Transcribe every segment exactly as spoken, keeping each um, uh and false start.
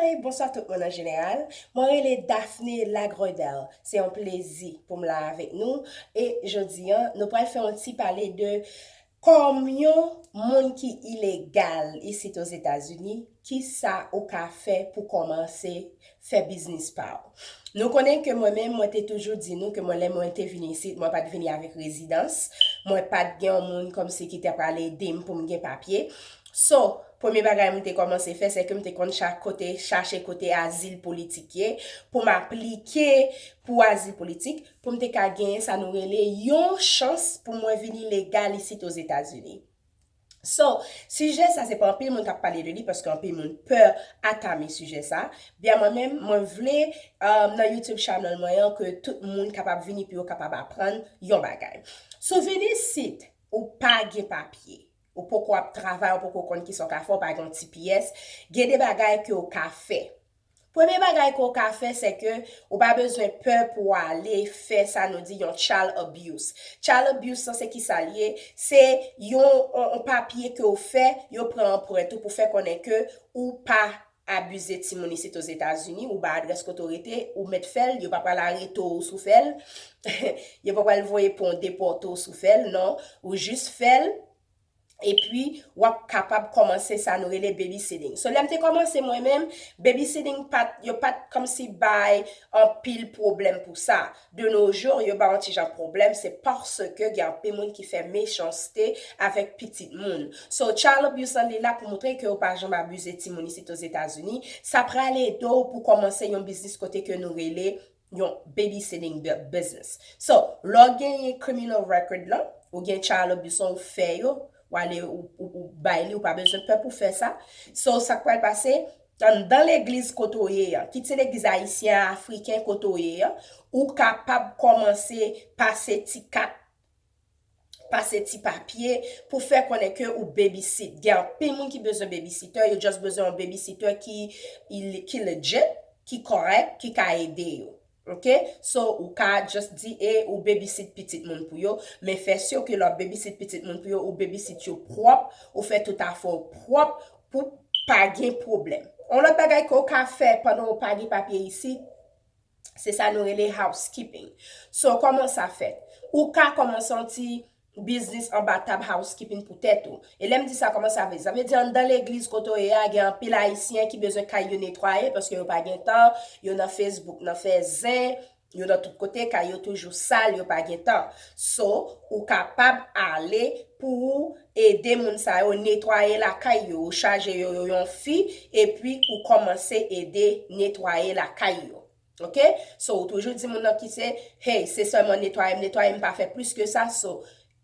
Hey, bonswa tout moun an jeneral. Mwen rele Daphne Lagrodel. Se yon plezi pou m la avèk nou. E jodi a, nou pral fè yon ti pale de kòm yon moun ki ilegal isit Ozetazini, kisa ou ka fè pou kòmanse fè biznis pa w. Nou konnen ke mwen menm, mwen te toujou di nou ke mwen, lè mwen te vini isit, mwen pa t vini avèk rezidans. Mwen pa t gen yon moun kòmsi ki te pral ede m pou m gen papye. So, premye bagay mwen te kòmanse fè, se ke mwen te konn chak kote, chache kote azil politik ye, pou m aplike pou azil politik, pou m te ka genyen sa nou rele yon chans pou mwen vini legal isit Ozetazini. So, sijè sa, se pa anpil moun k ap pale de li, paske anpil moun pè atake sijè sa. Byen, mwen menm, mwen vle, um, nan YouTube channel mwen an, ke tout moun kapab vini pou yo kapab aprann yon bagay. Si w vini isit, ou pa gen papye, ou poko ap travay, ou poko konn kisa w ka fè, ou pa gen yon T P S, gen de bagay ke w ka fè. Premye bagay ke w ka fè, se ke ou pa bezwen pè pou w ale fè sa nou di yon child abuse. Child abuse, sa se kisa l ye? Se yon, yon, yon papye ke w fè, yo pran anprent ou pou fè konnen ke ou pa abize timoun isit Ozetazini, ou ba adrès kote w rete, ou mèt fè l, yo pa pral arete w si w fè l, yo pa pral voye pou yon depòte w si w fè l, non, ou jis fè l, epi w ap kapab kòmanse sa nou rele babysitting. So, lè m te kòmanse mwen menm, babysitting pa t, yo pa t kòmsi bay anpil pwoblèm pou sa. De nos jours, yo ba yon ti jan pwoblèm, se paske gen anpil moun ki fè mechanste avèk pitit moun. So, child abuse lan li la pou montre ke yo pa janm abize timoun isit Ozetazini. Sa pral ede w pou kòmanse yon biznis kote ke nou rele yon babysitting bu-, business. So, lè w genyen criminal record lan, ou gen child abuse lan, ou fè yo, w ale, ou, ou, ou bay li, ou pa bezwen pè pou fè sa. So, sa k pral pase, anndan legliz kote w ye an, kit se legliz ayisyen, afriken kote w ye an, ou kapab kòmanse pase ti kat, pase ti papye pou fè konnen ke ou babysit. Gen anpil moun ki bezwen babysitter, yo just bezwen yon babysitter ki, ki legit, ki kòrèk, ki ka ede yo. Ok? So, ou ka just di, e, ou babysit pitit moun pou yo, men fè si ke lè w ap babysit pitit moun pou yo, ou babysit yo pwòp, ou fè tout afè w pwòp pou pa gen pwoblèm. Yon lòt bagay ke w ka fè pandan w pa gen papye isit, se sa nou rele housekeeping. So, kòman sa fèt? Ou ka kòmanse yon ti biznis anba tab housekeeping pou tèt ou. E lè m di sa, kòman sa vle? Sa vle di anndan legliz kote w ye a, gen anpil ayisyen ki bezwen kay yo netwaye paske yo pa gen tan, yo nan Facebook, nan fè zen, yo nan tout kote, kay yo toujou sal, yo pa gen tan. So, ou kapab ale pou ou ede moun sa yo netwaye lakay yo, ou chaje yo, yo yon fi, epi ou kòmanse ede netwaye lakay yo. Ok? So, ou toujou di moun nan ki se, hey, se sèlman netwaye m netwaye, m pa fè plis ke sa. So,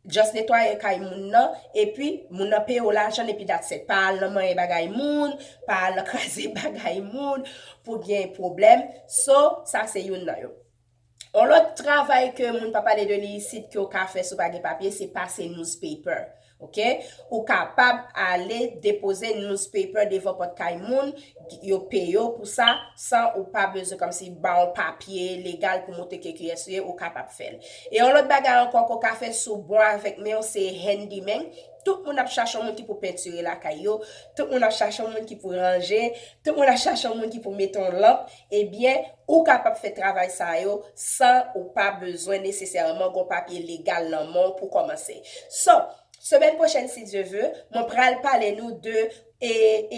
just netwaye kay moun nan, epi moun nan peye w lajan, epi that's it. Pa al nan manyen bagay moun, pa al nan kraze bagay moun, pou gen pwoblèm. So, sa se youn nan yo. Yon lòt travay ke moun pa pale de li isit ke w ka fè si w pa gen papye, se pase newspaper. Ok? Ou kapab ale depoze newspaper devan pòt kay moun, yo peye w pou sa, san ou pa bezwen kòmsi ba w papye legal pou montre ke kiyès ou ye, ou kapab fè l. E yon lòt bagay ankò ke w ka fè si w bon avèk men w, se handyman. Tout moun ap chache yon moun ki pou pentire lakay yo, tout moun ap chache yon moun ki pou ranje, tout moun ap chache yon moun ki pou mete yon lanp. Ebyen, ou kapab fè travay sa yo san ou pa bezwen nesesèman gon papye legal nan men w pou kòmanse. So, semèn pwochèn, si Dye ve, mwen pral pale nou de e,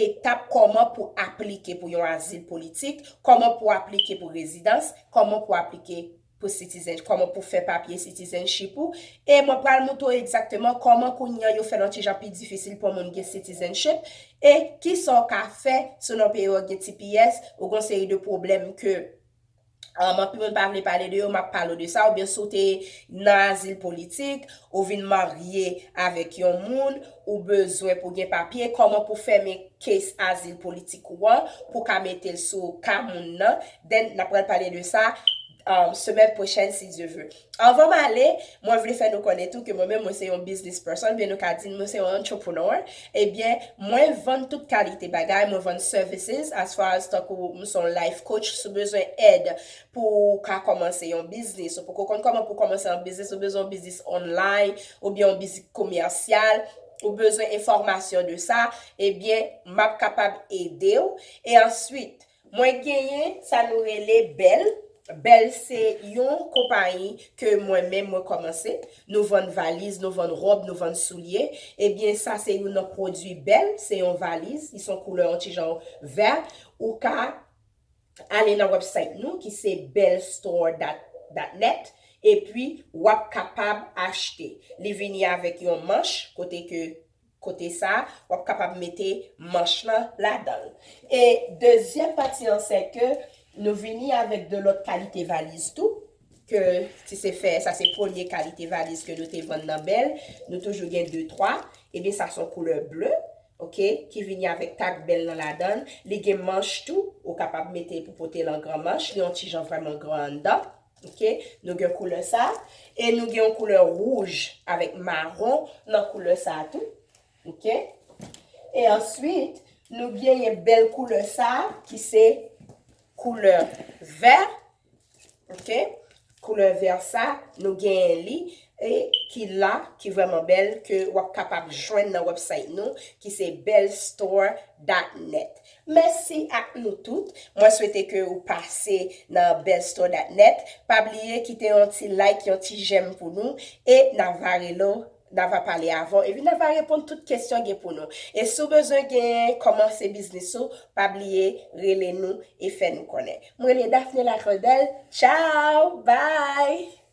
etap kòman pou aplike pou yon azil politik, kòman pou aplike pou rezidans, kòman pou aplike pou citizen, kòman pou fè papye citizenship ou. E mwen pral montre w egzakteman kòman kounye a yo fè l yon ti jan pi difisil pou moun gen citizenship. E kisa w ka fè si w nan peyi w gen T P S, ou gen yon seri de pwoblèm ke, um, anpil moun pa vle pale de yo, m ap pale w de sa, oubyen si w te nan azil politik, ou vin marye avèk yon moun, ou bezwen pou gen papye, kòman pou fèmen case azil politik ou an, pou ka mete l sou ka moun nan, then n ap pral pale de sa, um, semèn pwochèn, si Dye ve. Anvan m ale, mwen vle fè nou konnen tou ke mwen menm, mwen se yon business person, oubyen nou ka di mwen se yon entrepreneur. Ebyen, mwen vann tout kalite bagay, mwen vann services, as far as tankou m se yon life coach, si w bezwen èd pou w ka kòmanse yon biznis, ou poko konn kòman pou kòmanse yon biznis, ou bezwen yon biznis online, oubyen yon biznis komèsyal, ou bezwen enfòmasyon de sa, ebyen, m ap kapab ede w. E answit, Mwen genyen sa nou rele Bèl. Bèl se yon konpayi ke mwen menm mwen kòmanse. Nou vann valiz, nou vann wòb, nou vann soulye. Ebyen, sa se youn nan pwodui Bèl. Se yon valiz. Li se yon koulè yon ti jan vè. Ou ka ale nan website nou ki se bellstore dot net. Epi, w ap kapab achte. Li vini avèk yon manch, kote ke kote sa, w ap kapab mete manch lan ladan l. E dezyèm pati an, se ke nou vini avèk de lòt kalite valiz tou, ke ti se fè, sa se premye kalite valiz ke nou te vann nan Bèl, nou toujou gen de, twa, ebyen sa se yon koulè ble, oke, ki vini avèk tag Bèl lan ladan l, li gen manch tou, ou kapab mete pou pote l an gran manch, li yon ti jan vrèman gran anndan, oke, nou gen koulè sa, e nou gen yon koulè wouj avèk mawon nan koulè sa tou, oke, e answit, nou genyen bèl koulè sa ki se koulè vè, oke, koulè vè sa, nou genyen li, e ki la, ki vrèman bèl, ke w ap kapab jwenn nan website nou, ki se bellstore dot net. Mèsi ak nou tout. Mwen swete ke ou pase nan bellstore dot net. Pa bliye kite yon ti like, yon ti j'aime pou nou, e n a va rele w, n a va pale avè w, epi n a va reponn tout kesyon gen pou nou. E si w bezwen gen kòmanse biznis ou, pa bliye rele nou e fè nou konnen. Mwen rele Daphné Lacandelle. Ciao, bye!